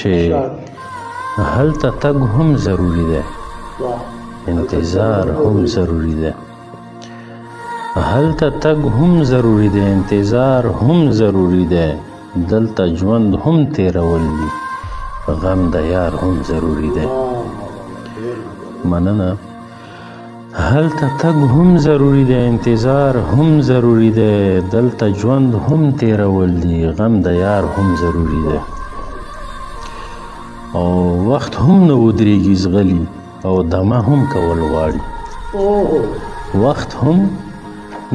چې هلته تګ هم ضروري دی، انتظار هم ضروري دی. هلته تګ هم ضروري دی، انتظار هم ضروري دی، دلته ژوند هم تېرول دي، غم د یار هم ضروري دی. مننه. هلته تګ هم ضروري دی، انتظار هم ضروري دی، دلته ژوند هم تېرول دي، غم د یار هم ضروري دی. او وخت هم نه ودرېږي زغلي، او دمه هم کول غواړي. وخت هم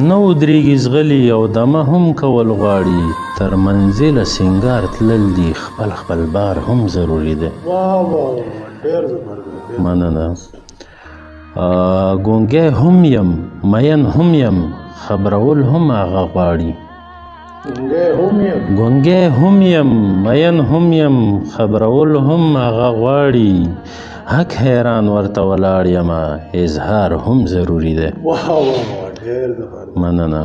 نه ودرېږي زغلي، او دمه هم کول غواړي، تر منزله سنګار تلل دي، خپل خپل بار هم ضروري دی. مننه. ګونګی هم یم، مین هم یم، خبرول هم هغه غواړي. ګونګی هم یم، مین هم یم، خبرول هم هغه غواړي، حق حیران ورته ولاړ یم، اظهار هم ضروري دی. مننه.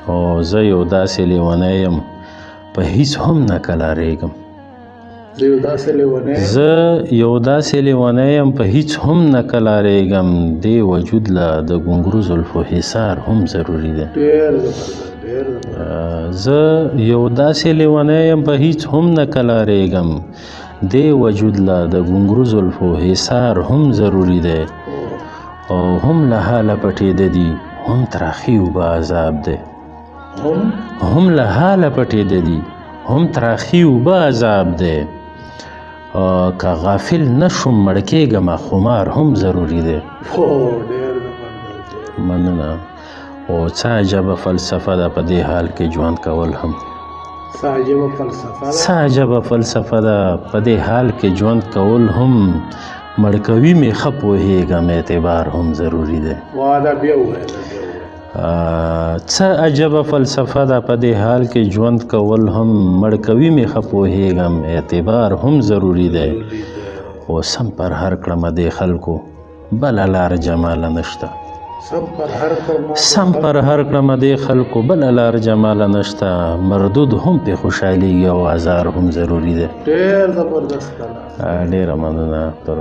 او زه یو داسې لیونی یم، په هیڅ هم نه کلارېږم. زه یو داسې لیونی یم، په هیڅ هم نه کلارېږم، دې وجود له د ګونګرو زلفو حصار هم ضروري دی. زه یو داسې لیونی یم، په هیڅ هم نه کلارېږم، دې وجود له د ګونګرو زلفو حصار هم ضروري دی. او هم له حاله پټېده دي، هم تراخي اوبه عذاب دی. هم له حاله پټېده دي، هم تراخي اوبه عذاب دی. که غافل نه شوم مړ کېږمه، خمار هم ضروري دی. مننه. او څه عجبه فلسفه ده په دې حال کې ژوند کول هم. څه عجبه فلسفه ده په دې حال کې ژوند کول هم، مړ کوي مې ښه پوهېږم، اعتبار هم ضروري دی. څه عجبه فلسفه ده په دې حال کې ژوند کول هم، مړ کوي مې ښه پوهېږم، اعتبار هم ضروري دی. خو سم پر هر کړمه دې خلکو، بله لار جماله نشته. سم پر هر کړمه دې خلکو، بله لار جماله نشته، مردود هم پې خوشحالېږي او ازار هم ضروري دی. ډېر زبردست. ډېره مننه تر.